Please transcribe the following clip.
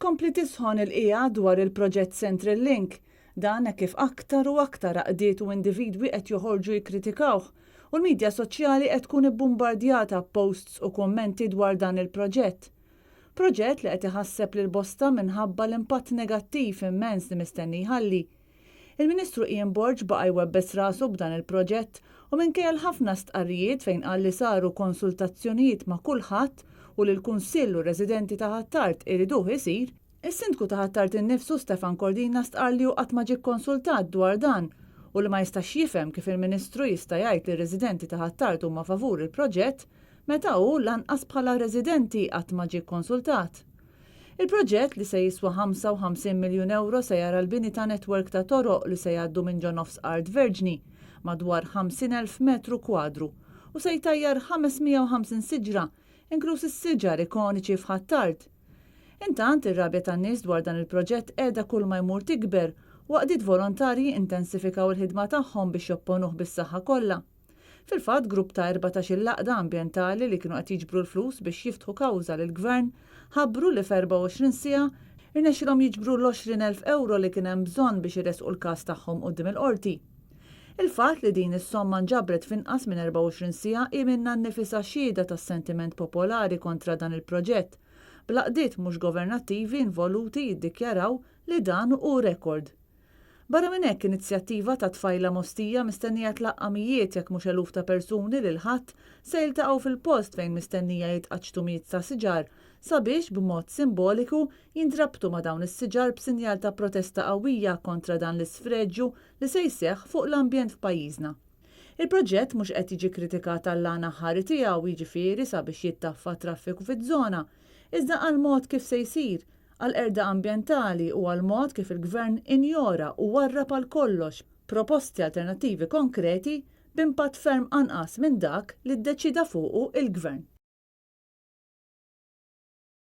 tkompli tisħon il-qiegħa dwar il-proġett Central Link. Dan hekk kif aktar u aktar għaqdiet u individwi qed joħorġu jikkritikawh u l-midja soċjali qed tkun ibbumbardjata b'posts u kummenti dwar dan il-proġett. Proġett li qed iħasseb lil bosta minħabba l-impatt negattiv immens li mistenni jħalli. Il-Ministru Ian Borg baqa' jwebbes rasu b'dan il-proġett u minkejja l-ħafna stqarrijiet fejn qal li saru konsultazzjonijiet ma' kulħadd u li l-Kunsill u r-residenti ta' Ħ'Attard iriduh isir, is-Sindku ta' Ħ'Attard innifsu Stefan Cordina stqarr li hu qatt ma ġie kkonsultat dwar dan u li ma jistax jifhem kif il-Ministru jista' jgħid li r-residenti ta' Ħ'Attard huma favur il-proġett meta hu lanqas bħala residenti qatt ma ġie kkonsultat. Il-proġett, li se jiswa 55 miljun ewro se jara l-bini ta' network ta' toroq li se jgħaddu minn ġo nofs art verġni, madwar 50,000 metru kwadru, u se jtajjar 550 siġra, inkluż is-siġar ikoniċi f'Ħ'Attard. Intant, ir-rabja tan-nies dwar dan il-proġett qiegħda kulma jmur tikber u għaqdiet volontarji intensifikaw il-ħidma tagħhom biex jopponuh bis-saħħa kollha. Fil-fatt, grupp ta' 14-il għaqda ambjentali li kienu qed jiġbru l-flus biex jiftħu kawża lill-Gvern ħabbru li f'24 siegħa rnexxilhom jiġbru l-20,000 ewro li kien hemm bżonn biex iressqu l-każ tagħhom quddiem il-Qorti. Il-fatt li din is-somma nġabret f'inqas minn 24 siegħa hi minnha nnifisha xhieda tas-sentiment popolari kontra dan il-proġett, bl-għaqdiet mhux governattivi involuti jiddikjaraw li dan hu rekord. Barra minn hekk, inizjattiva ta' Tfajla Mostija mistennija tlaqqa' mijiet jekk mhux eluf ta' persuni li l-Ħadd se jiltaqgħu fil-post fejn mistennija jitqaċċtu mijiet ta' siġar sabiex b'mod simboliku jintrabtu ma' dawn is-siġar b'sinjal ta' protesta qawwija kontra dan l-isfreġju li se jseħħ fuq l-ambjent f'pajjiżna. Il-proġett mhux qed jiġi kkritikat għall-għan aħħari tiegħu jiġifieri sabiex jittaffa t-traffiku fiż-żona, iżda għall-mod kif se jsir għall-qerda ambjentali u għall-mod kif il-Gvern injora u warrab għal kollox proposti alternattivi konkreti b'impatt ferm anqas minn dak li ddeċieda fuqu il-Gvern.